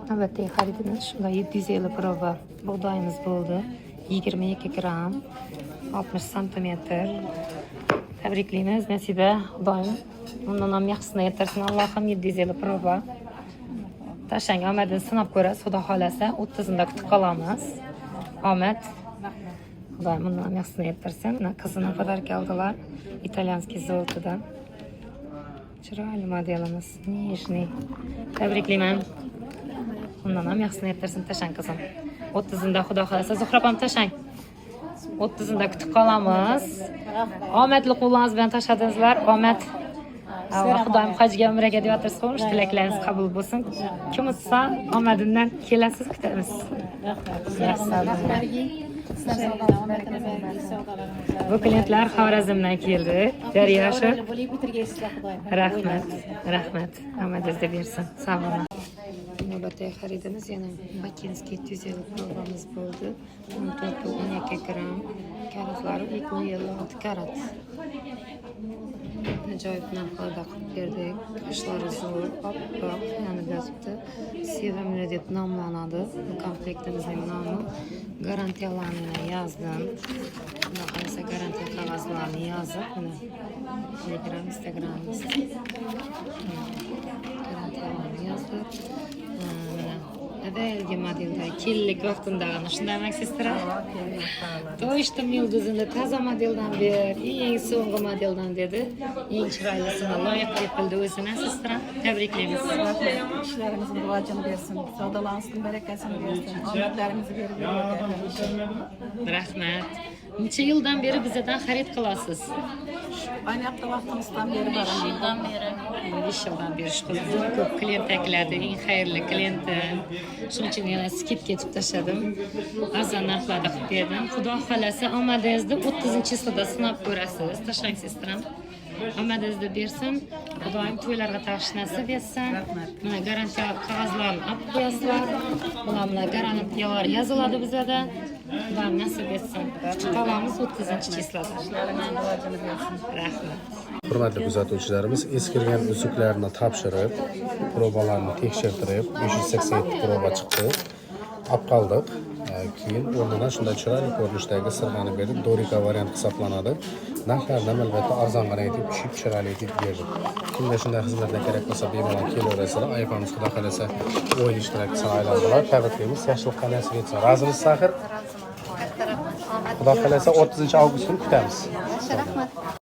Navbatdagi xaridimiz shunday 750 proba bug'doyimiz bo'ldi. 22 gramm, 60 santimetr. Tabriklaymiz, Nasiba. Xudoyim undan ham yaxshisini yetirsin. Allohim, 750 proba. Tashlang, omadini sinab ko'rasiz, Xudo xohlasa 30-ida kutib qolamiz. Omad. Xudoyim undan ham yaxshisini yetirsin. Mana, qizini подарка oldilar. Итальянский золото dan. Chiroyli modelimiz, нежный. Tabriklayman. Undan ham yaxshisini yettirsin, tashlang, qizim. 30-ida, Xudo xohlasa, Zuhra opam, tashlang. 30-ida kutib qolamiz. Omadli qo'lingiz bilan tashladingizlar. Omad. Alloh, Xudoyim, hajga, umraga deyapsiz, shu tilaklaringiz qabul bo'lsin. Kim o'tsa, omadimdan kelasiz, kutamiz. Rahmat. Bu klientlar Xorazmdan keldi. Daryo shu. Bo'lib bitirgaysizlar, Xudoyim. Rahmat, rahmat. Omadingizni bersin. Sog' bo'ling. Navbatdagi xaridimiz yana Бакинский 750 probamiz bo'ldi. 14,12 gramm. Karatlari 2,56 karat. Ajoyib narxlarda qilib berdik. Qoshlari zo'r, oppoq, yonib yotibdi. Sevimli deb nomlanadi. Bu komplektimizning nomi. Garantiyalarni yozdim. Xudo xohlasa, garantiya qog'ozlarini yozib, mana, Telegram, Instagramimiz. Garantiyalarni yozdik. Mana, avvalgi modelda, kelinlik vaqtidagini, shundaymi, сестра? To'yishdim yulduzini toza modeldan ber, eng so'nggi modeldan dedi. Eng chiroylisini loyiq deb bildi o'zini, сестра. Tabriklaymiz. Ishlarimizning rivojini bersin, savdolarimizning barakasini bersin, omadlarimizni berib yuradi. Rahmat. Necha yildan beri bizdan xarid qilasiz? Ayni hafta vaqtimizdan beri boraman. Yildan beri. 5 yildan beri shu qiz zo'r ko'p klient akladi, eng xayrli klientim. Shuning uchun yana скидка etib tashladim. Arzon narxlarda qilib berdim. Xudo xohlasa, omadingizni 30-число da sinab ko'rasiz. Tashlang, сестра m. Omadingizni bersin. Xudoyim to'ylarga taqish nasib etsin. Mana, garantiya qog'ozlarini olib qo'yasizlar. Bular, mana, garantiyalar yoziladi bizada. Xudoyim nasib etsin. Kutib qolamiz 30-число da. Rivojini bersin. Rahmat. Hurmatli kuzatuvchilarimiz, eskirgan uzuklarni topshirib, probalarni tekshirtirib, 587 proba chiqdi. Olib qoldik. Keyin o'rnidan shunday chiroyli ko'rinishdagi sirg'ani berdik. Dorika variant hisoblanadi. Narxlarini ham albatta arzongina etib, tushib, chiroyli etib berdik. Kimga shunday xizmatlar kerak bo'lsa, bemalol kelaverasizlar. Ayfamiz, Xudo xohlasa, o'yin ishtirokchisini aylandilar. Tabriklaymiz. Yaxshilikqa nasib etsin. Rozimisiz axir? Xudo xohlasa, 30 avgust kuni kutamiz.